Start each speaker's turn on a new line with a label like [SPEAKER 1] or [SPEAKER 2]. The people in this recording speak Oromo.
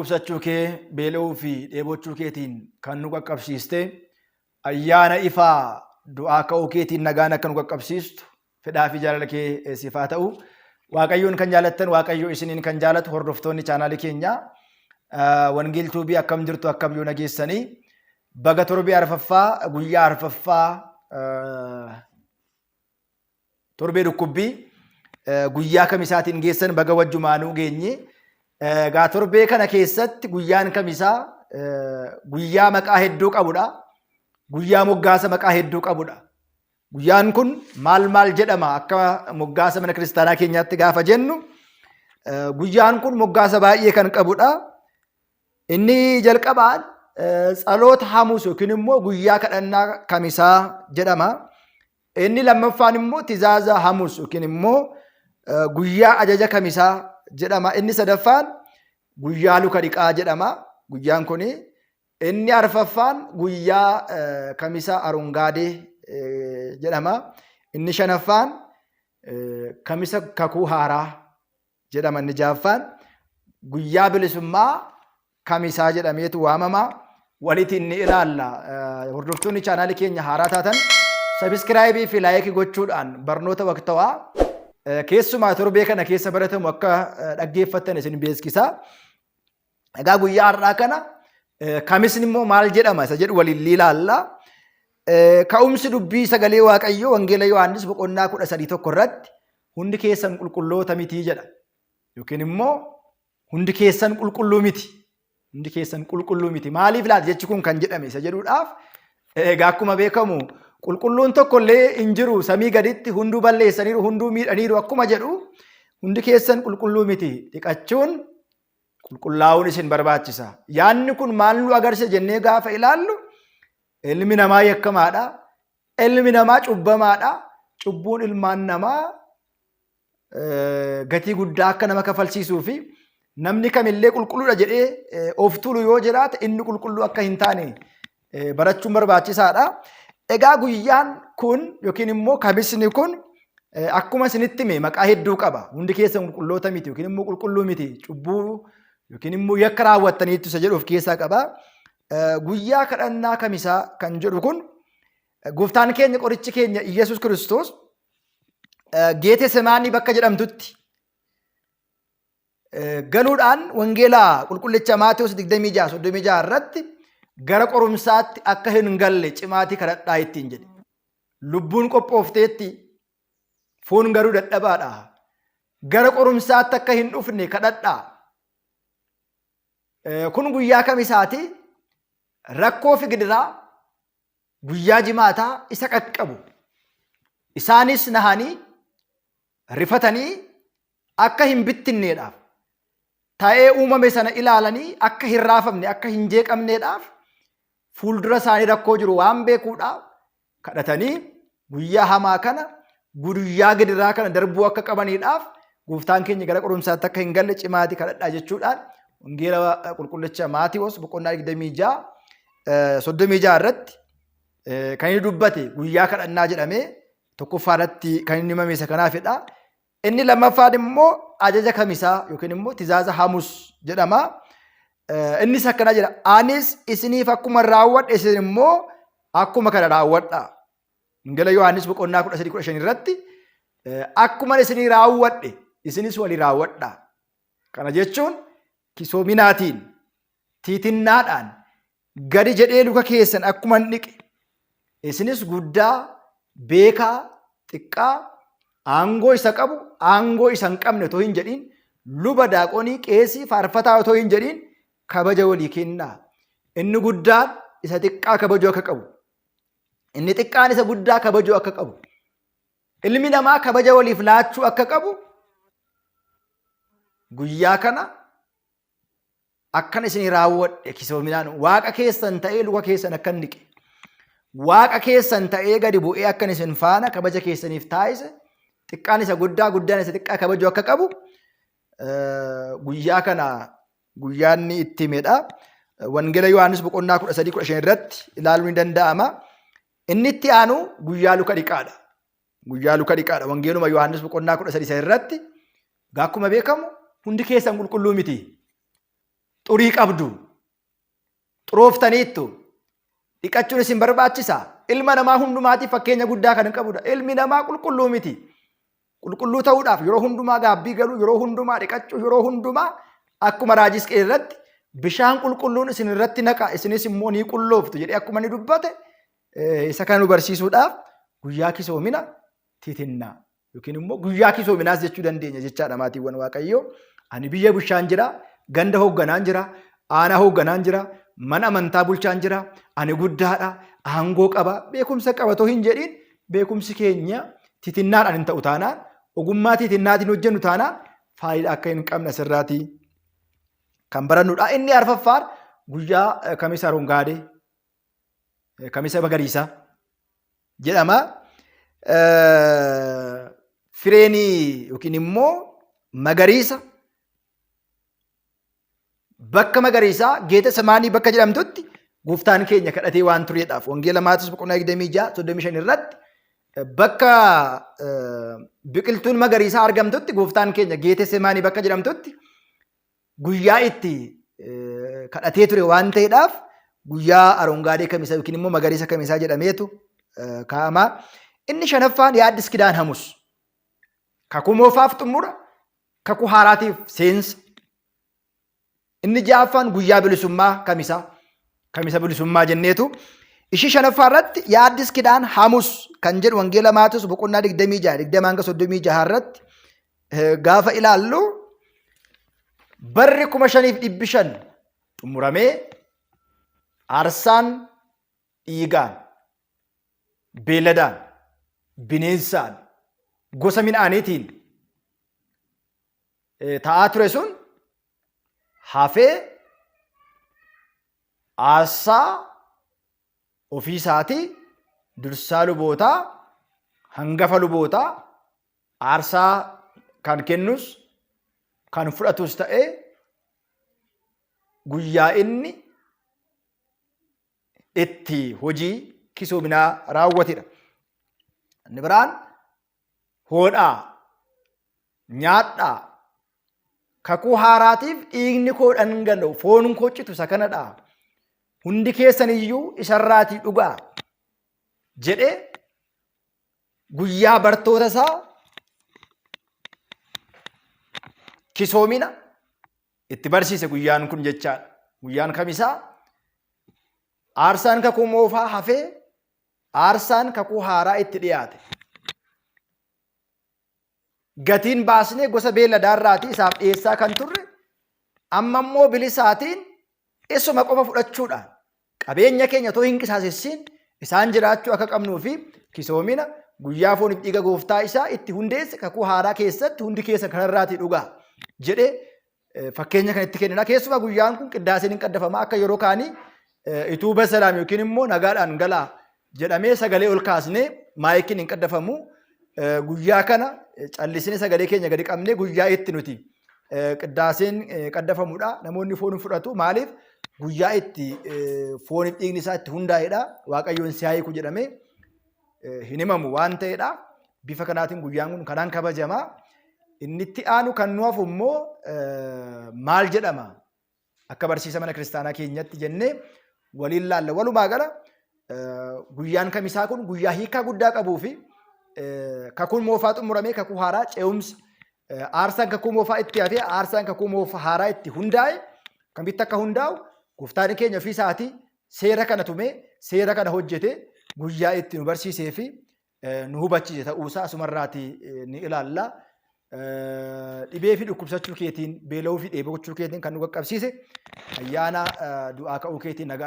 [SPEAKER 1] Dhukkubsachuu kee, beela'uu fi dheebochuu keetiin kan nu qaqqabsiiste, ayyaana ifaa du'aa ka'uu keetiin nagaan akka nu qaqqabsiistu fedhaa fi jaalala kee siif haa ta'u. Waaqayyoon kan jaalattan, Waaqayyo isiniin kan jaalatu, hordoftoonni chaanaalii keenyaa Wangeel Tuubii, akkam jirtu, akkam yoo nageessanii? Baga torbee arfaffaa, guyyaa arfaffaa torbee dhukkubbii, guyyaa kamisaatiin geessan, baga wajjumaanuu geenye. Egaa torbee kana keessatti guyyaan kamisaa guyyaa maqaa hedduu qabudha. Guyyaa moggaasa maqaa hedduu qabudha. Guyyaan kun maal maal jedhama akka moggaasa mana kiristaanaa keenyaatti gaafa jennu, guyyaan kun moggaasa baay'ee kan qabudha. Inni jalqabaan tsaloota hamuus yookiin immoo guyyaa kadhannaa kamisaa jedhama. Inni lammaffaan immoo tizaaza hamus yookiin immoo guyyaa ajaja kamisaa jedhama. Inni sadaffaan guyyaa luka dhiqaa jedhama. Guyyaan kun inni arfaffaan guyyaa kamisa arungaadee jedhama. Inni shanaffaan kamisa kakuu haaraa jedhama. Inni ja'affaan guyyaa bilisummaa kamisaa jedhameetu waamama. Walitti inni ilaalla. Hordoftoonni chaanaalii keenya haaraa taatan sabiskiraayibii fi laayikii gochuudhaan barnoota waqtawaa keessumaa torbee kana keessa baratamu akka dhaggeeffattan isin beeksisa. Egaa guyyaa har'aa kana kamisni immoo maal jedhama isa jedhu waliin ilaalla. Ka'umsi dubbii sagalee Waaqayyoo Wangeela Yohaannis boqonnaa 13:1 irratti "Hundi keessan qulqulloota mitii" jedha. Yookiin immoo hundi keessan qulqulluu miti. Hundi keessan qulqulluu miti. Maaliif laata jechi kun kan jedhame isa jedhuudhaaf, egaa akkuma beekamu qulqulluun tokko illee hin jiru samii gaditti, hunduu balleessaniiru, hunduu miidhaniiru akkuma jedhu, hundi keessan qulqulluu miti, dhiqachuun qulqullaa'uun isin barbaachisa. Yaadni kun maal nu agarsiisa jennee gaafa ilaallu, ilmi namaa yakkamaadha. Ilmi namaa cubbamaadha. Cubbuun ilmaan namaa gatii guddaa akka nama kafalsiisuu fi namni kamillee qulqulluudha jedhee of tuulu yoo jiraate inni qulqulluu akka hin taane barachuun barbaachisaadha. Egaa guyyaan kun yookiin immoo kamisni kun akkuma isinitti hime maqaa hedduu qaba. Hundi keessan qulqulloota miti yookiin immoo qulqulluu miti, cubbuu yookiin immoo yakka raawwattaniitu isa jedhu of keessaa qaba. Guyyaa kadhannaa kamisaa kan jedhu kun gooftaan keenya, qorichi keenya Iyyasuus Kiristoos Geete Semaanii bakka jedhamtutti galuudhaan Wangeelaa Qulqullicha Maatewos 26:36 irratti "Gara qorumsaatti akka hin galle cimaatii kadhadhaa" ittiin jedhe. Lubbuun qophoofteetti, foon garuu dadhabaadha. Gara qorumsaatti akka hin dhufne kadhadhaa. Kun guyyaa kamisaati? Rakkoo fi gidiraa guyyaa jimaataa isa qaqqabu. Isaanis nahanii rifatanii akka hin bittinneedhaaf, ta'ee uumame sana ilaalanii akka hin raafamne, akka hin jeeqamneedhaaf, fuuldura isaanii rakkoo jiru waan beekuudhaaf kadhatanii guyyaa hamaa kana, guyyaa gidiraa kana darbuu akka qabaniidhaaf, gooftaan keenya "Gara qorumsaatti akka hin galle cimaatii kadhadhaa" jechuudhaan Wangeela Qulqullicha Maatiwoos boqonnaa 26:36 irratti kan inni dubbate guyyaa kadhannaa jedhamee tokkoffaa irratti kan inni himame isa kanaafidha. Inni lammaffaan immoo ajaja kamisaa yookiin immoo tizaaza hamus jedhama. Innis akkana jedha. "Anis isiniif akkuma raawwadhe isin immoo akkuma kana raawwadha." Wangeela Yohaannis boqonnaa 13:15 irratti "Akkuma isinii raawwadhe isinis walii raawwadha." Kana jechuun kisoominaatiin, tiitinnaadhaan gadi jedhee luka keessan akkuma hin dhiqe, isinis guddaa, beekaa, xiqqaa, aangoo isa qabu, aangoo isa hin qabne otoo hin jedhiin, luba, daaqonii, qeesii, faarfataa otoo hin jedhiin kabaja walii kennaa. Inni guddaan isa xiqqaa kabajuu akka qabu, inni xiqqaan isa guddaa kabajuu akka qabu, ilmi namaa kabaja waliif laachuu akka qabu, guyyaa kana akkan isin raawwadhe kisoominaan waaqa keessan ta'ee luka keessan akkan dhiqe, waaqa keessan ta'ee gadi bu'ee akkan isin faana kabaja keessaniif taasise, xiqqaan isa guddaa, guddaan isa xiqqaa kabajuu akka qabu guyyaa kana guyyaan inni itti himedha. Wangeela Yohaannis boqonnaa 13:15 irratti ilaaluun ni danda'ama. Inni itti aanu guyyaa luka dhiqaadha. Guyyaa luka dhiqaadha. Wangeeluma Yohaannis boqonnaa 13 irratti akkuma beekamu hundi keessan qulqulluu miti. Xurii qabdu. Xurooftaniittu. Dhiqachuun isin barbaachisa. Ilma namaa hundumaatiif fakkeenya guddaa kan qabudha. Ilmi namaa qulqulluu miti. Qulqulluu ta'uudhaaf yeroo hundumaa gaabbii galuu, yeroo hundumaa dhiqachuu, yeroo hundumaa akkuma raajii Hisqi'eel irratti bishaan qulqulluun isin irratti naqa, isinis immoo ni qullooftu jedhee akkuma inni dubbate isa kana nu barsiisuudhaaf guyyaa kisoomina titinnaa yookiin immoo guyyaa kisoominaas jechuu dandeenya jechaadha maatiiwwan Waaqayyoo. Ani biyya bushaan jira, ganda hoogganaan jira, aanaa hoogganaan jira, mana amantaa bulchaan jira, ani guddaadha, aangoo qaba, beekumsa qaba otoo hin jedhiin beekumsi keenya titinnaadhaan hin ta'u taanaan, ogummaa titinnaatiin hojjennu taanaan faayidaa akka hin qabne asirraatii kan barannudha. Inni arfaffaan guyyaa kamisa rongaadee, kamisa magariisaa jedhama. Fireenii yookiin immoo magariisa bakka magariisaa Geetesemaanii bakka jedhamtutti gooftaan keenya kadhatee waan tureedhaaf Wangeela Maatiyoos boqonnaa 26 35 irratti bakka biqiltuun magariisaa argamtutti gooftaan keenya Geetesemaanii bakka jedhamtutti guyyaa itti kadhatee ture waan ta'eedhaaf guyyaa arongaadee kamisaa yookiin immoo magariisa kamisaa jedhameetu kaa'ama. Inni shanaffaan yaaddis kidaan hamus. Kakuu moofaaf xumura, kakuu haaraatiif seensa. Inni ja'affaan guyyaa bilisummaa kamisaa, kamisa bilisummaa jenneetu. Ishii shanaffaa irratti yaaddis kidaan hamus kan jedhu Wangeela Maatiyoos boqonnaa 26 20 hanga 36 irratti gaafa ilaallu barri 5500 xumuramee aarsaan dhiigaan, beeladaan, bineensaan, gosa midhaaniitiin ta'aa ture sun hafee aarsaa ofii isaatii dursaa lubootaa hangafa lubootaa aarsaa kan kennus kan fudhatus ta'ee guyyaa inni itti hojii kisoominaa raawwatedha. Inni biraan hoodhaa, nyaadhaa, kakuu haaraatiif dhiigni koo dhangala'u, foon koo citu isa kanadha. Hundi keessan iyyuu isarraatii dhugaa jedhee guyyaa bartoota isaa kisoomina itti barsiise guyyaan kun jechaadha. Guyyaan kamisaa aarsaan kakuu moofaa hafee aarsaan kakuu haaraa itti dhiyaate. Gatiin baasnee gosa beelladaarraatii isaaf dhiyeessaa kan turre amma immoo bilisaatiin isuma qofa fudhachuudhaan qabeenya keenya otoo hin qisaasessiin isaan jiraachuu akka qabnuu fi kisoomina guyyaa fooniif dhiiga gooftaa isaa itti hundeesse kakuu haaraa keessatti hundi keessa kanarraatii dhugaa jedhee fakkeenya kan itti kennina. Keessumaa guyyaan kun qiddaaseen hin qaddafama akka yeroo kaanii ituu basalaam yookiin immoo nagaadhaan galaa jedhamee sagalee ol kaasnee maayikiin hin qaddafamu. Guyyaa kana callisnee sagalee keenya gadi qabnee guyyaa itti nuti qiddaaseen qaddafamudha. Namoonni foon fudhatu. Maaliif? Guyyaa itti fooniif dhiigni isaa itti hundaa'edha. Waaqayyoon si haa hiiku jedhamee hin himamu waan ta'edha. Bifa kanaatiin guyyaan kun kanaan kabajama. Inni itti aanu kan nu hafu immoo maal jedhama? Akka barsiisa mana kiristaanaa keenyatti jennee waliin laalla. Walumaa gala guyyaan kamisaa kun guyyaa hiikaa guddaa qabuu fi kakuun moofaa xumuramee kakuu haaraa ce'umsa aarsaan kakuu moofaa itti hafee aarsaan kakuu moofaa haaraa itti hundaa'e kamitti akka hundaa'u gooftaan keenya ofii isaatii seera kana tumee seera kana hojjete guyyaa itti nu barsiisee fi nu hubachiise ta'uusaa asumarraati ni ilaalla. Dhibee fi dhukkubsachuu keetiin beela'uu fi dheebochuu keetiin kan nu qaqqabsiise ayyaana du'aa ka'uu keetiin nagaa.